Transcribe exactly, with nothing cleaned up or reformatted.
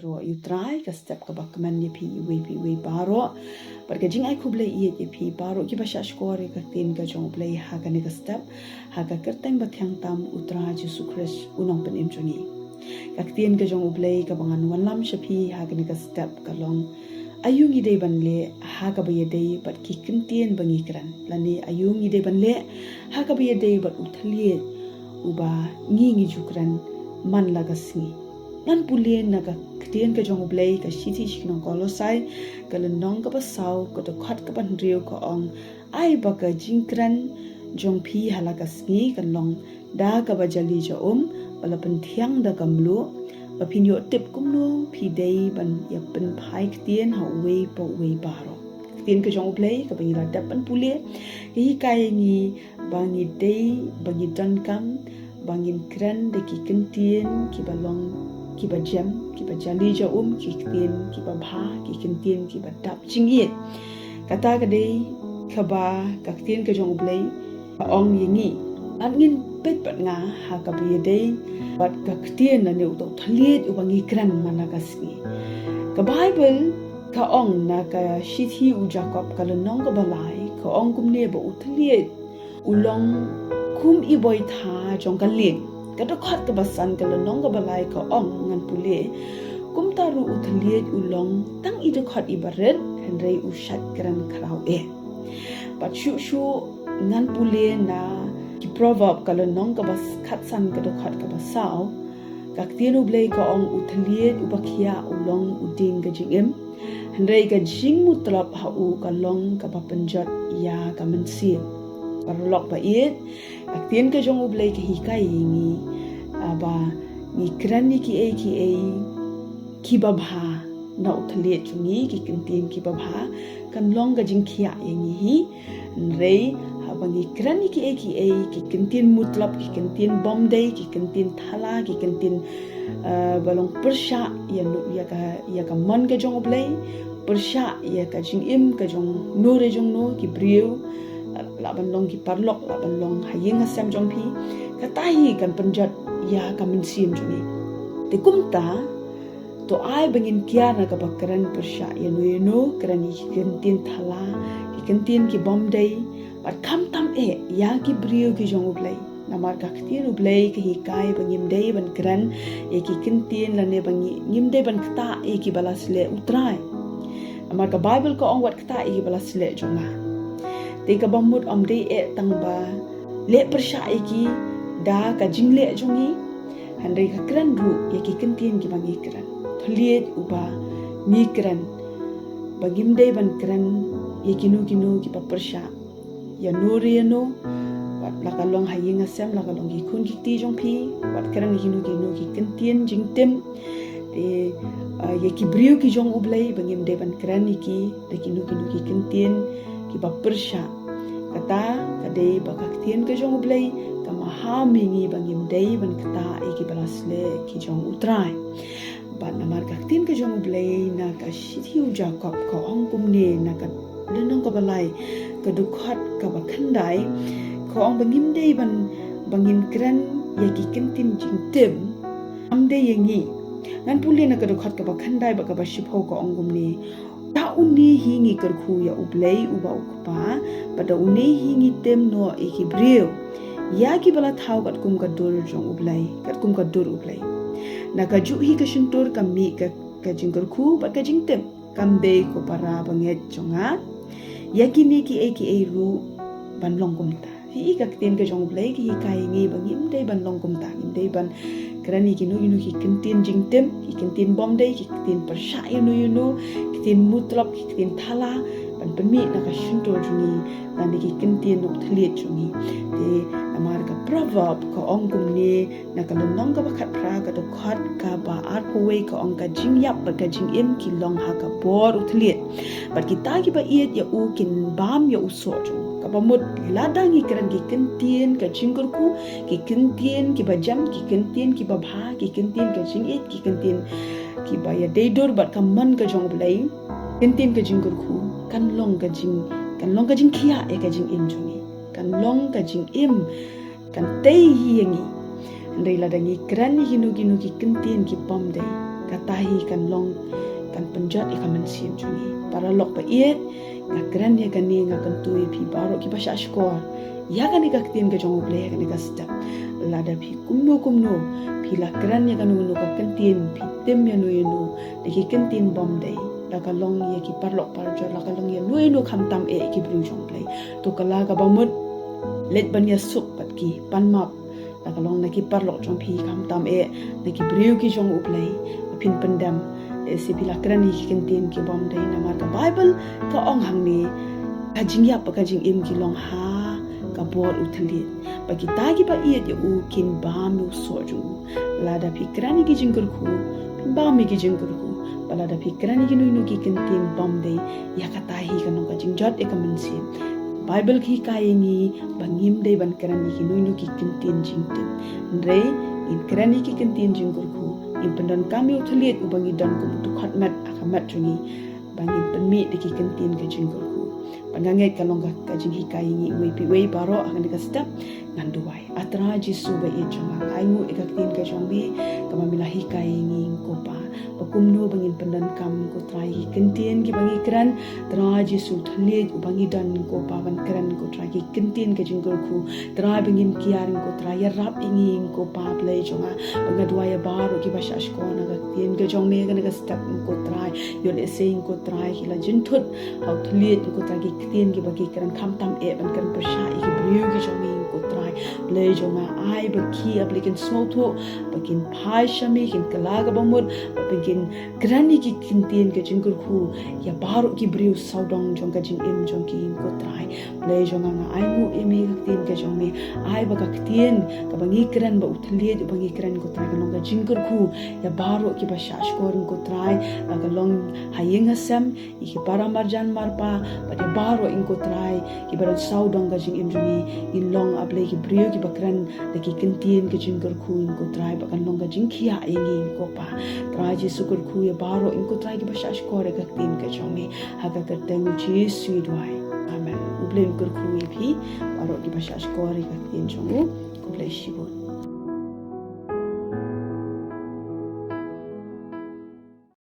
Ïaroh ïa U Trai, ka step kaba kmen ïa phi iwei pa iwei baroh. Bad ka jingai khublei ïeit ïa phi baroh kiba shah shkor ïa ka ktien ka jong U Blei ha kane ka step, ha ka kyrteng bathiang tam U Trai Jisu Khrist U Nongpynim jong ngi. Ka ktien ka jong U Blei kaba ngan wanlam sha phi ha kane ka step ka long: Aïu ngi dei ban leh ha kaba ïadei bad ki kyntien ba ngi kren? Lane aïu ngi dei ban leh ha kaba ïadei bad u thylliej uba ngi ngi ju kren man la ka sngi? Ngan pule na ka ktien ka jong U Blei, ka shithi sha ki nong Kolosai, ka lynnong kaba saw, ka dkhot kaba hynriew, ka ong: Ai ba ka jingkren jong phi ha la ka sngi kan long da kaba jali ja um, ba la pynthiang da ka mluh, ba phin ïoh tip kumno phi dei ban ïa pynphai ktien ha uwei pa uwei baroh. Ka ktien ka jong U Blei kaba ngi la dep ban pule ka hikai ïa ngi ba ngi dei, ba ngi donkam ba ngin kren da ki kyntien kiba long kiba jem, kiba jali ja um, ki ktien kiba bha, ki kyntien kiba dap jingïeit. Kata ka dei kaba ka ktien ka jong U Blei ka ong ïa ngi. Lada ngin peit bad nga ha kaba ïadei bad ka ktien lane uta u thylliej uba ngi kren man la ka sngi, ka Baibl ka ong na ka shithi u Jakob, ka lynnong kaba lai, ka ong kumne ba u thylliej u long kum i boitha jong ka lieng. Ka dkhot kaba san, ka lynnong kaba lai, ka ong, ngan pule: Kumta ruh u thylliej u long tang i dkhot iba rit, hynrei u shait kren khraw eh. Bad shuh shuh ngan pule na ki Proverb, ka lynnong kaba khatsan, ka dkhot kaba saw, ka ktien U Blei ka ong: U thylliej uba khiah u long u dieng ka jingim, hynrei ka jingmutlop ha u ka long kaba pynjot ïa ka mynsiem. Paralok ba ïeit, ka ktien ka jong U Blei ka hikai ïa ngi, ah, ba ngi kren ïa kiei kiei kiba bha na u thylliej jong ngi, ki kyntien kiba bha, kan long ka jingkhiah ïa ngi hi. Hynrei haba ngi kren ïa kiei kiei, ki kyntien mutlop, ki kyntien bym dei, ki kyntien thala, ki kyntien, eh, ba long pyrshah ïa nu-, ïa ka, ïa ka mon ka jong U Blei, pyrshah ïa ka jingim ka jong no re jong no, ki briew, lah ban long ki paralok, lah ban long ha ïing ha sem jong phi, kata hi kan pynjot ïa ka mynsiem jong ngi. Te kumta, to ai ba ngin kiar na kaba kren pyrshah ïa no ïa no, kren ïa ki kyntien thala, ki kyntien ki bym dei, bad khamtam eh ïa ki briew ki jong U Blei. Namar ka ktien U Blei ka hikai ba ngim dei ban kren ïa ki kyntien lane ba ngi, ngim dei ban ktah ïa kiba la sleh U Trai. Namar ka Baibl ka ong: Wat ktah ïa kiba la sleh jong nga. Te kaba mut ym dei eh tang ba leh pyrshah ïa ki da ka jingleh jong ngi, hynrei ka kren ruh ïa ki kyntien kiba ngi kren. Thylliej uba ngi kren, ba ngim dei ban kren ïa kino kino kiba pyrshah ïa no re ïa no, wat la ka long ha ïing ha sem, la ka long ki khun ki kti jong phi, wat kren ïa kino kino ki kyntien jingtim. Te, ah, ïa ki briew ki jong U Blei ba ngim dei ban kren ïa ki da kino kino ki kyntien kiba pyrshah. Kata ka dei ba ka ktien ka jong U Blei ka maham ïa ngi ba ngim dei ban ktah ïa kiba la sleh ki jong U Trai. Bad namar ka ktien ka jong U Blei na ka shithi u Jakob ka ong kumne, na ka lynnong kaba lai, ka dkhot kaba khyndai, ka ong ba ngim dei ban, ba ngin kren ïa ki kyntien jingtim, ym dei ïa ngi. Ngan pule na ka dkhot kaba khyndai bad kaba shiphew, ka ong kumne: Da une hi ngi kyrkhu ïa U Blei uba U Kpa, bad da une hi ngi tim noh ïa ki briew, ïa kiba la thaw katkum ka dur jong U Blei, katkum ka dur U Blei. Na kajuh hi ka shyntur ka mih ka, ka jingkyrkhu bad ka jingtim. Kam dei, ko para bangeit jong nga, ïa kine kiei kiei ruh ban long kumta. Phi i ka ktien ka jong U Blei ka hikai ïa ngi ba ngim dei ban long kumta, ngim dei ban kren ïa kino kino ki kyntien jingtim, ki kyntien bym dei, ki kyntien pyrshah ïa no ïa no, ki kyntien mutlop, ki kyntien thala, ban pynmih na ka shyntur jong ngi, lane ki kyntien na u thylliej jong ngi. Te namar ka Proverb ka ong kumne, na ka lynnong kaba khatphra, ka dkhot kaba arphew wei, ka ong: Ka jingïap bad ka jingim ki long ha ka bor u thylliej, bad kita kiba ïeit ïa u kin bam ïa u soh jong u. Kaba mut, lada ngi kren ki kyntien ka jingkyrkhu, ki kyntien kiba jem, ki kyntien kiba bha, ki kyntien ka jingïeit, ki kyntien kiba ïadei dur bad ka mon ka jong U Blei, kyntien ka jingkyrkhu kan long ka jing, kan long ka jingkhiah ïa ka jingim jong ngi, kan long ka jingim, kan tei hi ïa ngi. Hynrei lada ngi kren ïa kino kino ki kyntien ki bym dei, Kata hi kan long, kan pynjot ïa ka mynsiem jong ngi. Paralok ba ïeit, nga kren ïa kane, nga kyntu ïa phi baroh kiba shah shkor ïa kane ka ktien ka jong U Blei ha kane ka step. Lada phi kumno kumno phi la kren ïa kano kano ka ktien, phi tim ïa no ïa no da ki ktien bym dei, la ka long ïa ki paralok parajor, la ka long ïa no ïa no, khamtam eh ïa ki briew jong U Blei, to ka la kaba mut leit ban ïasuk bad ki, pan map. La ka long na ki paralok jong phi, khamtam eh na ki briew ki jong U Blei, ba phin pyndem. Lehse phi la kren ïa ki ktien ki bym dei, namar ka Baibl ka ong hangne, ka jingïap bad ka jingim ki long ha ka bor u thylliej, ba kita kiba ïeit ïa u kin bam ïa u soh jong u. Lada phi kren ïa ki jingkyrkhu, phin bam ïa ki jingkyrkhu. Ba lada phi kren ïa kino kino ki ktien bym dei, ïa kata hi kan long ka jingjot ïa ka mynsiem. Baibl ka hikai ïa ngi ba ngim dei ban kren ïa kino kino ki ktien jingtip. Hynrei ngin kren ïa ki ktien jingkyrkhu, ngin pyndonkam ïa u thylliej uba ngi don kum u dkhot met ha ka met jong ngi, ba ngin pynmih da ki ktien ka jingkyrkhu. Ba nga ngeit ka long ka, ka jinghikai ïa ngi uwei pa uwei baroh ha kane ka step. Ngan duwai. A Trai Jisu ba ïeit jong nga, nga ainguh ïa ka ktien ka jong me kaba me la hikai ïa ngi, ko Pa, ba kumno ba ngin pyndonkam, ko Trai, ïa ki ktien kiba ngi kren. Trai Jisu, thylliej uba ngi don, ko Pa, ban kren, ko Trai, ki ktien ka jingkyrkhu. Trai, ba ngin kiar, ko Trai, ïarap ïa ngi, ko Pa Blei jong nga. Ba nga duwai ïa baroh kiba shah shkor na ka ktien ka jong me ha kane ka step, ko Trai. Ïoh lehse, ko Trai, ki la jynthut ha u thylliej, ko Trai, ki ktien kiba ki kren, khamtam eh ban kren pyrshah ïa ki briew ki jong me, ko Trai. Blei jong nga, ai ba ki, A Blei, kin sngewthuh, ba kin phai sha me, kin kylla kaba mut, ba kin kren ïa ki ktien ka jingkyrkhu ïa baroh ki briew sawdong jong ka jingim jong ki, ko Trai. Blei jong nga, nga ainguh ïa me ïa ka ktien ka jong me. Ai ba ka ktien kaba ngi kren, ba u thylliej uba ngi kren, ko Trai, kan long ka jingkyrkhu ïa baroh kiba shah shkor, ko Trai, la ka long ha ïing ha sem, ïa ki para marjan marpa, bad ïa baroh, ko Trai, kiba don sawdong ka jingim jong ngi. Ngin long, A Blei, ki briew kiba kren da ki ktien ka jingkyrkhu, ko Trai, ba kan long ka jingkhiah ïa ngi, ko Pa. Trai Jisu, kyrkhu ïa baroh, ko Trai, kiba shah shkor ïa ka ktien ka jong me. Ha ka kyrteng U Jisu ngi duwai. Amen. U Blei un kyrkhu ïa phi baroh kiba shah shkor ïa ka ktien jong u. Khublei shibun.